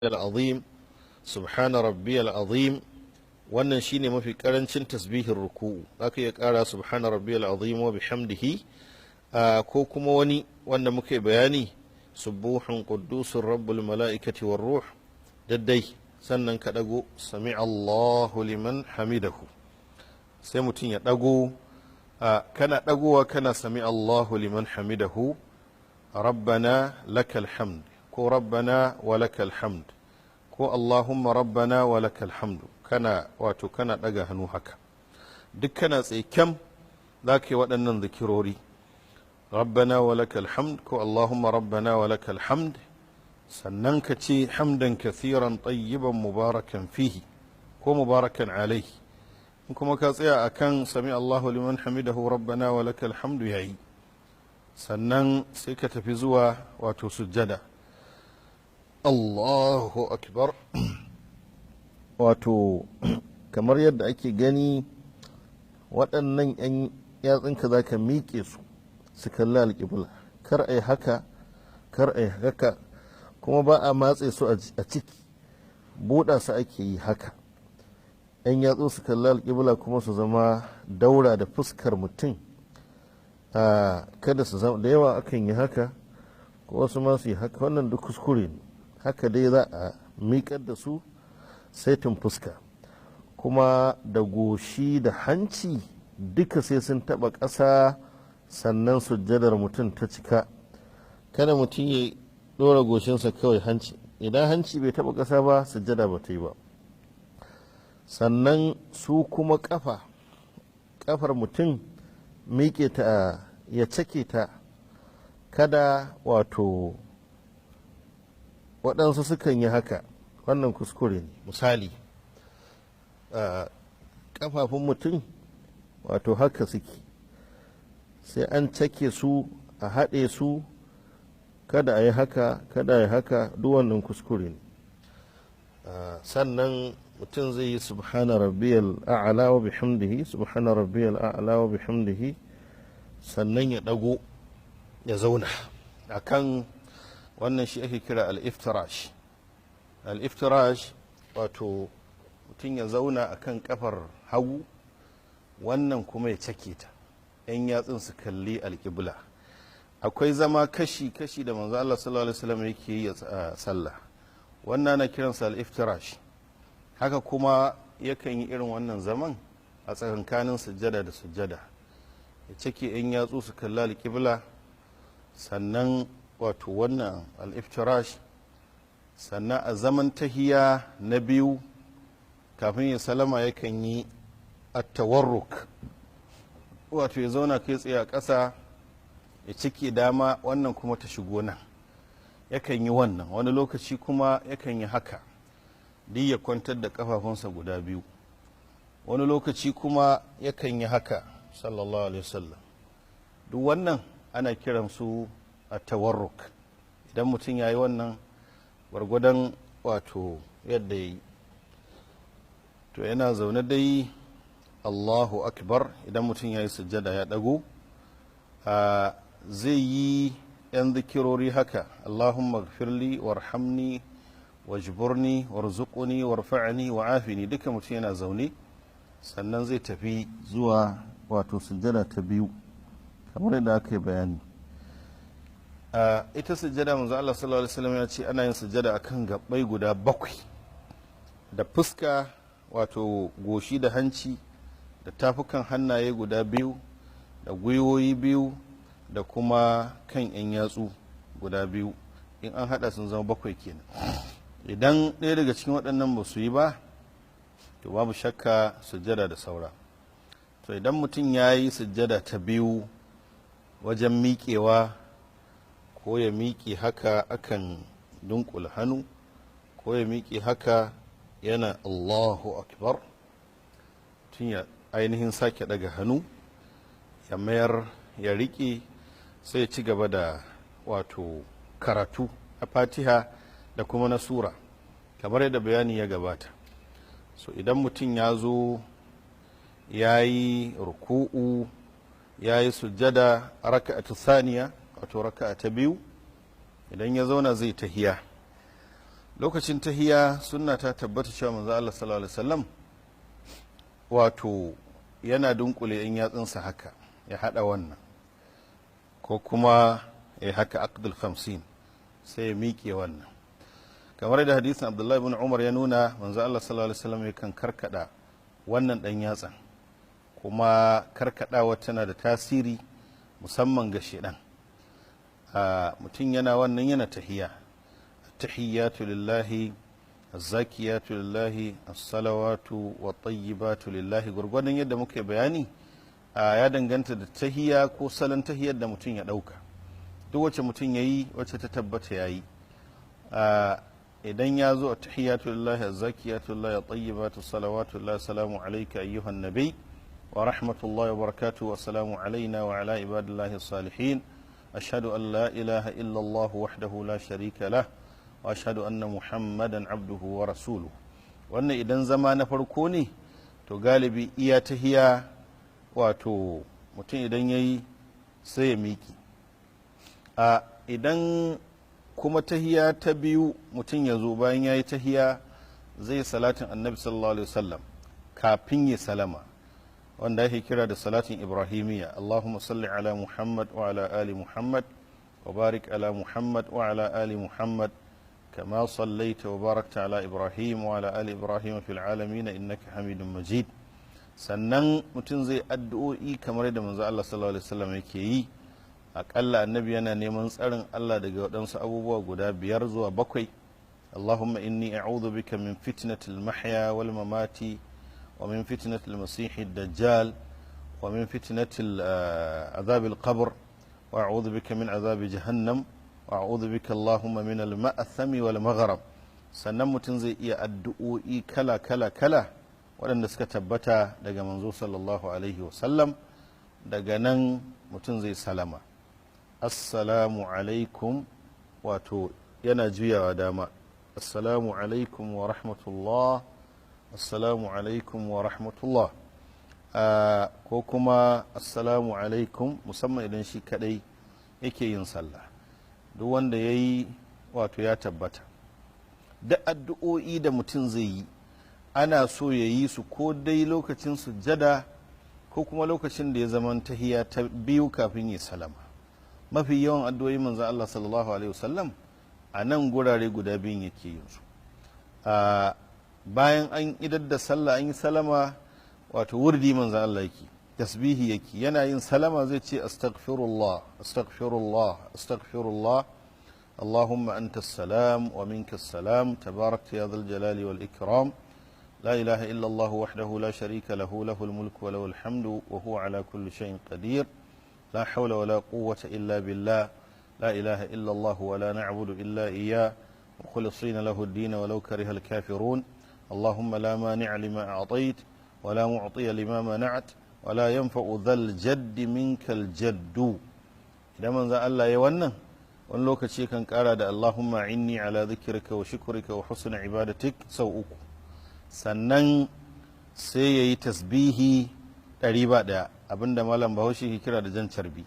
Al-azim, subhana rabbiyal azim. Wannan shine mafi karancin tasbihin ruku'u. Zaka iya kara subhana rabbiyal azim wa bihamdihi, ko kuma wani wanda muka bayani, subuhun quddusur rabbul mala'ikati war ruh, daddai. Sannan ka dago, sami Allahu liman hamidahu. Sai mutum ya dago, kana dagowa kana sami Allahu liman hamidahu, rabbana lakal hamd, ko rabbana wa lakal hamd, ko Allahumma rabbana wa lakal hamdu. Kana wato kana daga hannu haka, duk kana tsaye kyam za ka yi waɗannan zikirori, rabbana wa lakal hamd ko Allahumma rabbana wa lakal hamd. Sannan ka ce hamdan kathiran tayyiban mubarakan fihi ko mubarakan alaihi. In kuma ka tsaya akan sami Allahu liman hamidahu, rabbana wa lakal hamdu, yayi. Sannan sai ka tafi zuwa wato sujjada. Allahu akbar. Wato kamar yadda ake gani, waɗannan 'yan yatsunka za ka miƙe su su kalli alƙibla. Kar a yi haka, kar a yi haka, kuma ba a matse su a ciki, buɗa su ake yi haka. 'Yan yatsu su kalli alƙibla kuma su zama daura da fuskar mutum. Kada su zama, da yawa akan yi haka, ko wasu ma su yi haka, wannan duk kuskure ne. Haka dai za a miƙar da su saitin fuska, kuma da goshi da hanci duka sai sun taɓa ƙasa, sannan sujjadar mutum ta cika. Kada mutum ya ɗora goshinsa kawai hanci, idan hanci bai taɓa ƙasa ba, sujjada ba ta yi ba. Sannan su kuma ƙafa, ƙafar mutum miƙe ta, ya cake ta. Kada wato waɗansu sukan yi haka, wannan kuskure ne. Misali, ƙafafun mutum wato haka suke, sai an cake su, a haɗe su. Kada a yi haka, kada a yi haka, duk wannan kuskure ne. Sannan mutum zai yi subhana rabbiyal a'la wa bihamdihi, subhana rabbiyal a'la wa bihamdihi. Sannan ya ɗago ya zauna akan wannan, shi ake kira al-iftirash. Al-iftirash wato mutum ya zauna akan kafar hagu, wannan kuma ya cake ta, yan yatsun su kalli alƙibla. Akwai zama kashi-kashi da manzo Allah sallallahu alaihi wasallam yake yi a sallah. Wannan na kiransa al-iftirash. Haka kuma yakan yi irin wannan zaman a tsakankanin sujjada da sujjada, ya cake yan yatsu su kalli alƙibla. Sannan wato wannan al-iftirash. Sannan a zaman tahiya na biyu kafin ya salama, yakan yi at-tawarruk, wato ya zauna kai tsaye a ƙasa, ya cike dama, wannan kuma ta shigo nan. Yakan yi wannan. Wani lokaci kuma yakan yi haka, duk ya kwantar da kafafunsa guda biyu. Wani lokaci kuma yakan yi haka, sallallahu alaihi wasallam. Duk wannan ana kiran su a tawarruk. Idan mutum ya yi wannan gwargwadon wato yadda ya yi, to yana zaune dai, Allahu akbar. Idan mutum ya yi sujjada ya ɗago, zai yi 'yan zikirori haka: Allahumma gfirli warhamni wajburni warzuqni warfa'ni wa'afini. Duka mutum yana zaune. Sannan zai tafi zuwa wato sujjada ta biyu kamar yadda aka yi bayani. Ita sujjada, manzo Allah sallallahu alaihi wasallam ya ce ana yin sujjada akan gabbai guda bakwai: da fuska, wato goshi da hanci, da tafukan hannaye guda biyu, da gwiwoyi biyu, da kuma kan 'yan yatsu guda biyu. In an hada sun zama bakwai kenan. Idan ɗaya daga cikin waɗannan ba su yi ba, to babu shakka sujjada da saura. To idan mutum ya yi sujjada ta biyu, wajen miƙewa, ko ya miƙe haka akan dunkula hannu, ko ya miƙe haka yana Allahu akbar, tun ya ainihin sake daga hannu ya mayar ya riƙe, sai ya ci gaba da wato karatu a Fatiha da kuma na sura kamar yadda bayani ya gabata. So idan mutum ya zo ya yi ruku'u, ya yi sujjada raka'atu saniya, wato raka'a ta biyu, idan ya zauna zai tahiya. Lokacin tahiya, sunna ta tabbata cewa manzo Allah sallallahu alaihi wasallam wato yana dunkule in yatsunsa haka, ya hada wannan, ko kuma ya haka aqdul 50, sai ya miƙe wannan, kamar da hadisin Abdullahi ibn Umar ya nuna. Manzo Allah sallallahu alaihi wasallam yakan karkada wannan dan yatsan, kuma karkadawa tana da tasiri musamman ga shedan. Mutum yana wannan, yana tahiya, "Tahiyyatu lillahi, azzakiyatu lillahi, as-salawatu wa tayyibatu lillahi," gurgurdan yadda muke bayani. Ya danganta da tahiya ko salon tahiyar da mutum ya dauka. Duk wacce mutum ya yi, wacce ta tabbata, ya yi. Idan ya zo, "Tahiyyatu lillahi, azzakiyatu lillahi, at-tayyibatu salawatu lillahi, assalamu alayka ayyuhan nabi wa rahmatullahi wa barakatuh, wa assalamu alayna wa ala ibadillahi salihin, ashhadu an la ilaha illa Allah wahdahu la sharika lah, wa ashhadu anna Muhammadan abduhu wa rasuluhu." Wannan idan zama na farko ne. To galibi iya tahiya, wato mutum idan yayi sai ya miki. A idan kuma tahiya ta biyu mutum ya zo, bayan ya yi tahiya zai salatin Annabi sallallahu alaihi wasallam kafin ya salama, wanda ake kira da salatin Ibrahimiyya: "Allahumma salli ala Muhammad wa ala ali Muhammad, wa barik ala Muhammad wa ala ali Muhammad, kama sallaita wa barakta ala Ibrahim wa ala ali Ibrahim fil alamin innaka Hamidum Majid." Sannan mutum zai addu'o'i kamar yadda manzo Allah sallallahu alaihi wasallam yake yi. Aƙalla Annabi yana neman tsarin Allah daga waɗansu abubuwa guda biyar zuwa bakwai: "Allahumma inni a'udhu bika min fitnatil mahya wal mamati, wa min fitnatil masih dajjal, wa min fitnatil azabil qabr, wa a'udhu bika min azabi jahannam, wa a'udhu bika Allahumma min al ma'athami wal maghrib." Sannan mutum zai iya addu'o'i kala kala kala waɗanda suka tabbata daga manzo sallallahu alaihi wasallam. Daga nan mutum zai salama, "Assalamu alaikum," wato yana juyawa dama, "Assalamu alaikum wa rahmatullah, assalamu alaikum wa rahmatullah," ko kuma "Assalamu alaikum," musamman idan shi kadai yake yin sallah. Duk wanda ya yi, wato ya tabbata. Da addu'o'i da mutum zai yi, ana so ya yi su ko dai lokacin sujjada ko kuma lokacin da ya zama tahiya ta biyu kafin ya salama. Mafi yawan addu'o'i manzon Allah sallallahu alaihi wasallam a nan gurare guda biyun yake yin su. Bayan an idar da sallah, an yi salama, wato wurdi manzon Allah yake, tasbihi yake. Yana yin salama zai ce, "Astaghfirullah, astaghfirullah, astaghfirullah, Allahumma anta salam wa minka salam, tabarakta ya dhal jalali wal ikram, la ilaha illa Allah wahdahu la sharika lahu, lahul mulku wa lahul hamdu wa huwa ala kulli shay'in qadir, la hawla wa la quwwata illa billah, la ilaha illa Allah wa la na'budu illa iyyah, mukhlisina lahu ad-din walau kariha al-kafirun, اللهم لا مانع لما أعطيت ولا معطي لما منعت ولا ينفع ذا الجد منك الجد." Idan manzon Allah ya wannan, wani lokaci kan kara da "Allahumma inni ala dhikrika wa shukrika wa husni ibadatik" sau uku. Sannan sai ya yi tasbihi ɗari ba ɗaya, abinda Malam Bahaushe ke kira da jan carbi: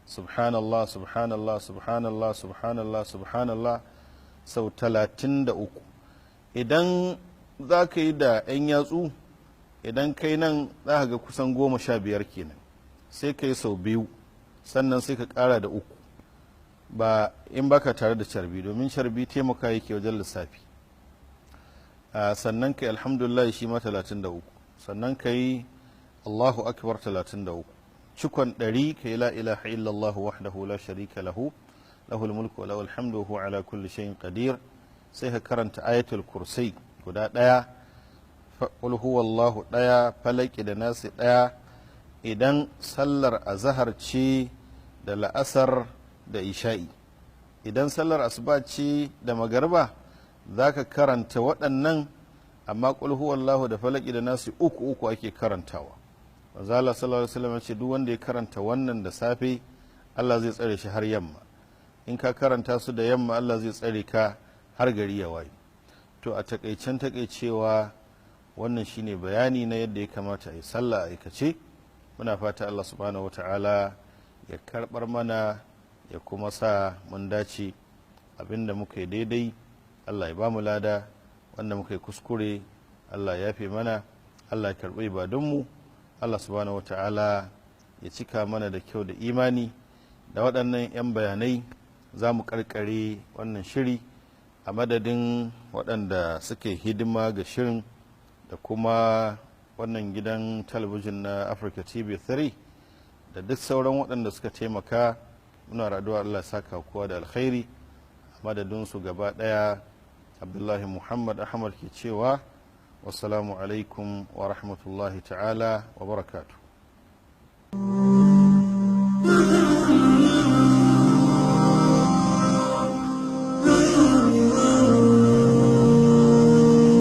subhanallah, subhanallah, subhanallah, subhanallah, subhanallah, sau 33. Idan za ka yi da 'yan yatsu, idan kai nan za ka ga kusan 15 kenan, sai ka yi sau biyu, sannan sai ka kara da uku, ba in baka tare da carbi, domin carbi taimaka yake wajen lissafi. Sannan ka yi alhamdulillah, shi ma 33. Sannan ka yi Allahu akbar 33. Cikon 100 ka yi "La ilaha illallah wahdahu la sharika lahu, lahul mulku wa lahul hamdu wa huwa ala kulli shay'in qadir." Sai ka karanta Ayatul Kursi guda ɗaya, Qul huwallahu ɗaya, Falaki da Nasi ɗaya, idan sallar azahar ce da la'asar da isha'i. Idan sallar asuba ce da magarba, za ka karanta waɗannan, amma Qul huwallahu da Falaki da Nasi uku uku ake karantawa. Manzo Allah sallallahu alaihi wasallam ce duk wanda ya karanta wannan da safe, Allah zai tsare shi har yamma. In ka karanta su da yamma, Allah zai tsare ka har gari ya waye. To, a takaicen takaicewa, wannan shine bayani na yadda ya kamata a yi sallah a aikace. Muna fata Allah subhanahu wata'ala ya karbar mana, ya kuma sa mun dace. Abinda muka yi daidai, Allah ya ba mu lada. Wanda muka yi kuskure, Allah ya yafe mana, Allah ya karɓi ibadunmu, Allah subhanahu wata'ala ya cika mana da kyau da imani. Da waɗannan 'yan bayanai za mu karkare wannan shiri. A madadin waɗanda suke hidima ga shirin da kuma wannan gidan talabijin na Africa TV 3 da duk sauran waɗanda suka taimaka, muna raduwa Allah saka kowa da alkhairi. A madadinsu gaba ɗaya, Abdullahi Muhammad Ahmad ke cewa wassalamu alaikum wa rahmatullahi ta'ala wa barakatuh.